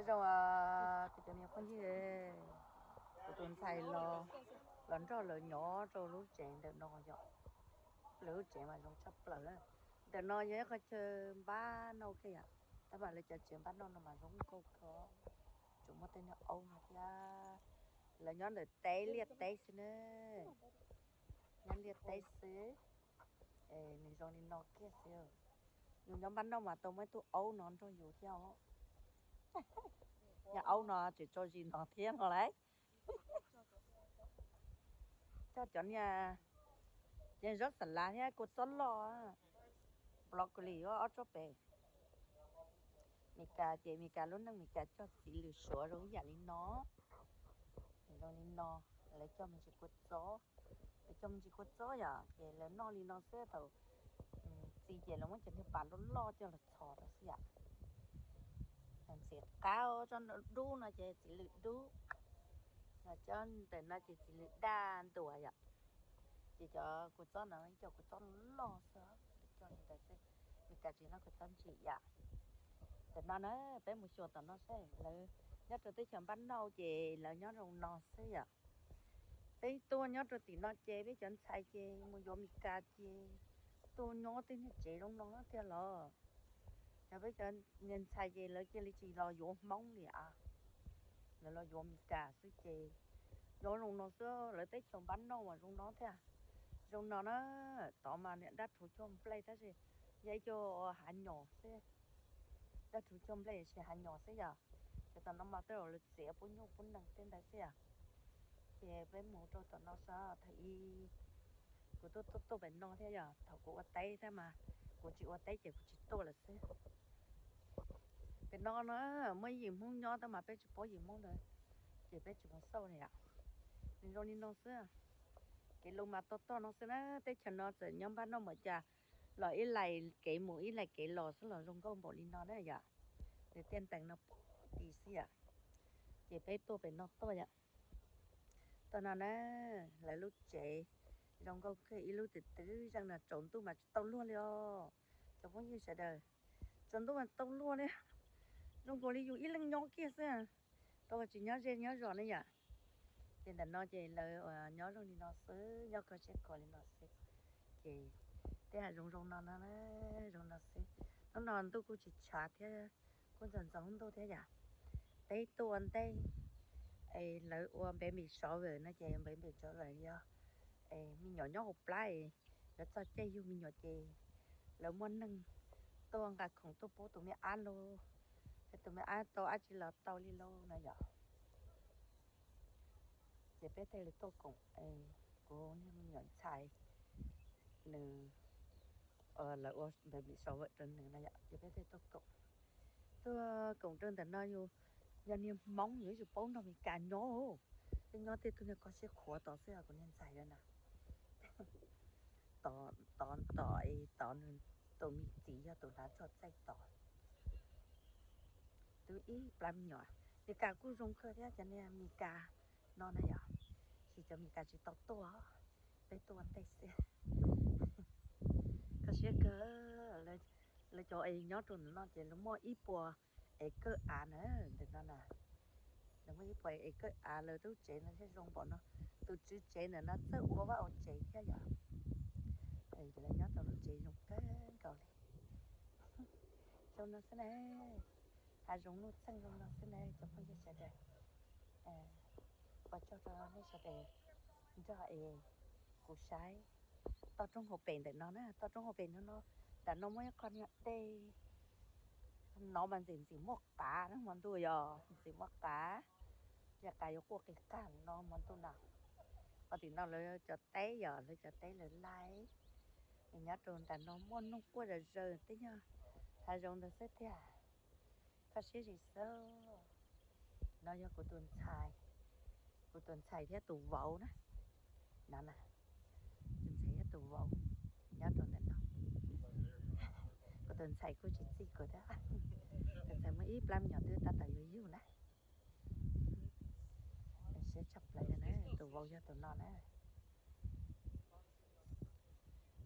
Zoo, kuv cov niam phooj ywg, kuv tus ntxhais los, los nrog lawv nyob rau lub tsev ntawm no yom. Lawv lub tsev mas zoo tshaj plaws na. Ntawm no yog ib qhov chaw npab noj kiag yom, tab mas lawv cov tsev npab noj no mas zoo nkauj kawg, tsuas muaj tej niag aub no thiab. Lawv nyob ntawm teb liaj teb xwb na, nyob liaj teb xwb. Nws zoo li no kiag xwb. Yus nyob npab noj mas tau muaj ib tug aub no nrog yus thiab os. Yog aub no tseem tso zis no thiab no lauj. Coj cov niag, niag zaub xas lav thiab kua txob loj, broccoli ob tsob pem. Meskas ces Meskas lub neej Meskas coj txiv lws suav zoo ib yam li no. Zoo li no, lawv coj me ntsis kua txob, lawv coj me ntsis kua txob yom, ces lawv noj li no xwb thaum txi ces lawv muab cov niag pas loj loj coj los txhos rau xwb yom. Ntxim qab tsob dub no ces txiv lws dub, cov ntawm no ces txiv lws daj ntuas yom. Ces cov kua txob no ib co kua txob loj xwb, lawv coj li ntawd xwb. Meskas tsis noj kua txob ntsim yom. Tam no na, peb mus xyuas tom no seb lawv nyob rau teb chaws npab noj ces lawv nyob zoo no xwb yom. Peb tuaj nyob rau tim no ces peb cov ntxhais ces mus yuav Meskas ces tuaj nyob tej niag tsev zoo no tiag los. Yog peb cov niag ntxhais ces lawv cia li tsis los yuav Hmoob li as, lawv los yuav Meskas xwb ces nyob zoo no xwb. Lawv teb chaws npab noj mas zoo no thiab. Zoo no na, tod mas niam dab rhuv cuag nplej tab sis yog ib co hav nyom xwb. Dab rhuv cuag nplej tab sis hav nyom xwb yom. Ces tom no mas tej zaum lawv txiav pub nyuj pub nees tej ntawd xwb yom. Ces peb mus rau tom no saib thaum ub kuv tuaj tuaj tuaj pem no thiab yom, thaum kuv ua teb thiab mas, kuv tsis ua teb ces kuv tsis tuaj lawm xwb. Pem no na, muaj ib yim Hmoob nyob tab mas peb tsis paub yim Hmoob ntawd, ces peb tsis mus xauj li yom. Nws zoo li no xwb. Kev lus mas toj toj no xwb na, teb chaws no txawm nyob npab noj npaum cas los ib laim kev mus ib laim kev los xwb los zoo nkauj npaum li no na yom. Nws tiaj ntees no pem tid xwb yom. Ces peb tuaj pem no tuaj yom. Tuaj no na, lawv lub tsev zoo nkauj kawg, ib lub twm twm zeej no, tsaus ntuj mas tsis tau luag li os cov phooj ywg sawv daws. Tsaus ntuj mas tau luag li, zoo nkaus li yus ib leeg nyob kiag xwb, rau qhov tsis nyob ze nyob zos ne yom. Ces ntawm no ces lawv nyob zoo li no xwb, nyob kho siab kho li no xwb. Ces tej hav zoov zoo no no, zoo no xwb. Hnub no ntuj kuj tsis tshav thiab, kuj ntxoov ntxoo ntuj thiab yom. Peb tuaj ua ntej es lawv ua baby shower no ces baby shower yog me nyuam nyob hauv plab, lawv txog caij yug me nyuam ces lawv muaj neeg tuaj nqa khoom tuaj pub tus me ab lauj, es tus me ab tau dab tsi los tau li lauj no yom. Ces peb thiaj li tuaj koom kuv niag me nyuam ntxhais, nws, lawv ua baby shower rau nws no yom, ces peb thiaj tuaj koom. Tuaj koom rau ntawm no yus yog niag Hmoob yus yuav tsum paub nrog Meskas nyob, peb nyob tej tug niag kho siab khuav tod xwb os kuv niag ntxhais na. Tod, tod, tod, tod nws tus me txiv yog tus hnav txog txaij tod. Twb ib plab me nyuam, Meskas kuj zoo kawg thiab cov niag Meskas no na yom, sis cov Meskas tsis tau tuaj, peb tuaj ua ntej xwb. Kho siab kawg, lawv cov es nyob rau ntawm no ces lawv muaj ib puas es kawj av na, ntawm no na. Lawv muaj ib puas es kawj av, lawv lub tsev no thiaj zoo npaum no. Tus tswv tsev ntawm no txawj ua vaj ua tsev thiab yom. Lawv nyob tau lub tsev zoo kawg nkaus li. Zoo no xwb na, hav zoov nuj txeeg zoo no xwb na cov phooj ywg sawv daws. Ua tsaug rau nej sawv daws nrog es kuv saib toj roob hauv pes ntawm no na, toj roob hauv pes no no, nram no muaj ib qho niag dej, no mas ntxim ntxim muaj qav na hmo ntuj yog ntxim muaj qav, yog qav yuav quaj qis qag no hmo ntuj na. Qhov tim no lawv cov teb yog lawv cov teb lawv laij, es nyob rau nram no muaj noog quaj zom zaws tej nyuag hav zoov ntawd xwb tiag. Kho siab zim xwb. No yog kuv tus ntxhais, kuv tus ntxhais thiab tus vauv na. No na, tus ntxhais thiab tus vauv nyob rau ntawm no. Kuv tus ntxhais kuj tsis txij kuv thiab. Tus ntxhais muaj ib plab me nyuam twb tab tom yuav yug na. Siab tshaj plaws na, tus vauv yog tus no na.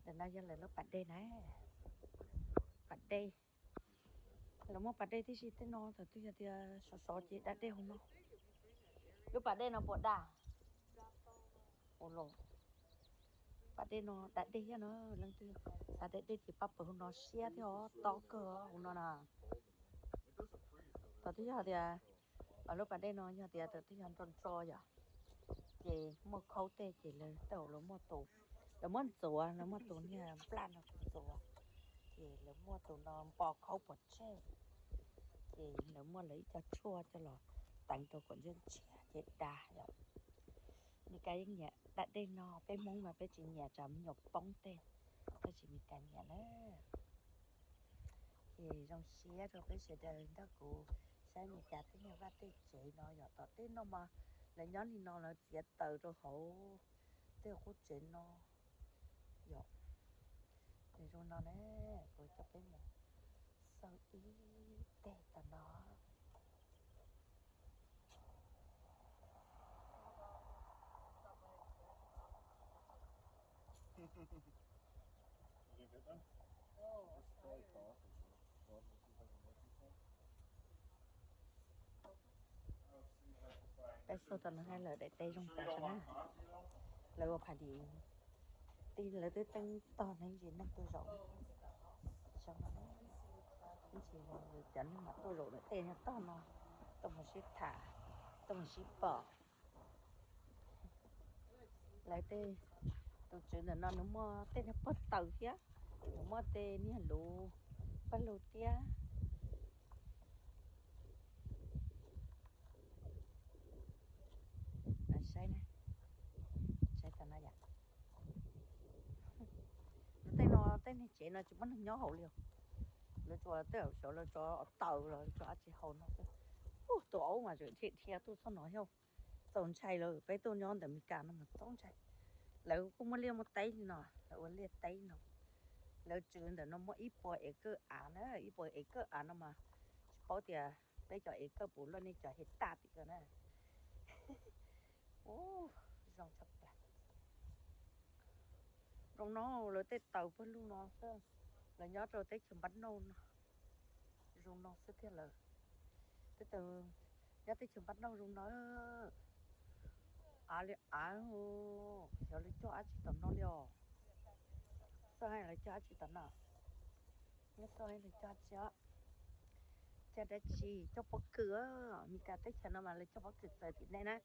Ntawm no yog lawv lub pas dej na. Pas dej. Lawv muaj pas dej tib si tej no, thaum twg yog tias sov sov ces da dej hauv no. Lub pas dej no puas da? Ua los, pas dej no da dej thiab no, leej twg xav da dej ces pab pawg hauv no siab thiab os, tob kawg hauv no na. Thaum twg yog tias, lub pas dej no yog tias thaum twg yog nro nro yom, ces muaj khaub tej ces lawv tau lawv muaj tus, lawv muab ntxuav, lawv muaj tus niag nplaj no ntxuav, ces lawv muaj tus no npo khaub pov tseg, ces lawv muaj lawv ib co tshuaj coj los teev rau kom ntsiag ntsiag ces da yom. Meskas yeej nyiam da dej no, peb Hmoob mas peb tsis nyiam tsam me nyuam poob tej, tab sis Meskas nyiam na. Ces zoo siab rau peb sawv daws nrog kuv saib Meskas tej niag vaj tej tsev no yom. Tom tej no mas lawv nyob li no lawv txiav taws rau hauv tej qub tsev no yom. Nws zoo no ne, kuv coj peb mus xauj ib teg tom no. Peb xauj tom no lawv daim teb zoo tas na. Lawv ua pham dim, lawv twb teeb tog ne, ntsis neeg tuaj zaum. Zoo no, ntsis cov neeg mas tuaj zaum daim teb no tog no, tuaj mus sib tham, tuaj mus sib pom. Lawv tej, tus tswv ntawm no nws muaj tej niag pob taws thiab, nws muaj tej niag luv paj lug thiab. Saib, saib tom no yom. Tej no tej niag tsev no tsis muaj neeg nyob hauv li os. Lawv tsuas tej hauv xyov lawv tso taws los tso dab tsi hauv no xwb. Ub, tus aub mas tseem dhia dhia tuaj txog no thiab. Txaus ntshai lawm, peb tuaj nyob ntawm Meskas no mas txaus ntshai. Lawv kuj muaj liaj muaj teb li no, lawv ua liaj teb no. Lawv tswv ntawm no muaj ib puas ev kawj av na, ib puas ev kawj av no mas tsis paub tias peb cov ev kawj puas luaj nej cov hais tas tim ko na. Ub, zoo tshaj plaws. Zoo no, lawv tej taws pawg lug no xwb, lawv nyob rau teb chaws npab nauj no. Zoo no xwb tiag lawm. Tej taws nyob teb chaws npab nauj zoo no. Av li av, xyov lawv cog dab tsi tom no li os. Xyov lawv cog dab tsi tom no. Nyob xyov lawv cog dab tsi os. Cog dab tsi, cog pob kws. Meskas teb chaws no mas lawv cog pob kws txawv tim nej na.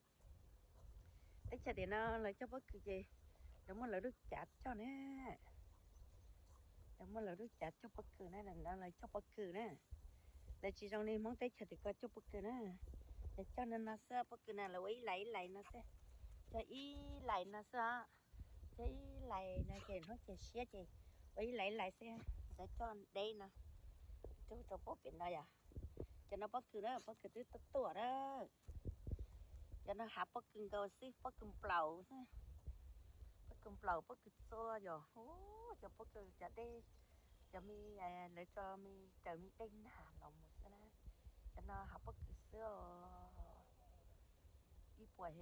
Teb chaws tim no lawv cog pob kws ces lawv muaj lawv lub cav cog na. Lawv muaj lawv lub cav cog pob kws na, lawv cog pob kws na. Lawv tsis zoo li Hmoob teb chaws tim ko cog pob kws na. Lawv cog no no xwb, pob kws na lawv ua ib lais ib lais no xwb. Cog ib lais no xwb os. Cog ib lais no ces hnub ces siab ces ua ib lais ib lais xwb. Lawv cog deb no. Rau rau pob pem no yom. Cov no pob kws na, pob kws twb tuaj tuaj na. Cov no hav pob kws nkaus xwb, pob kws nplaum xwb. Pob kws nplaum, pob kws txua yom. Cov pob kws cov dej, cov me, lawv tso me raws me dej nag los mus xwb na. Cov no hav pob kws xwb os. Ib puas,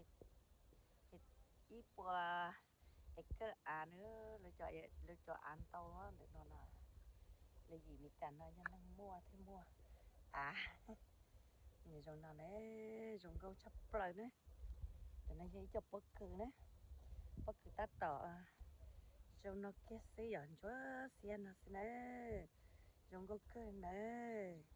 ib puas ev kawj av na, lawv cov av ntau ntawm no no. Lawv yim Meskas no yog neeg muaj thiaj muaj av. Nws zoo no na, zoo nkauj tshaj plaws na. Cov no yog ib co pob kws na, pob kws tab tom zoo no kiag xwb yom, ntsuab xiab no xwb na. Zoo nkauj kawg nawb.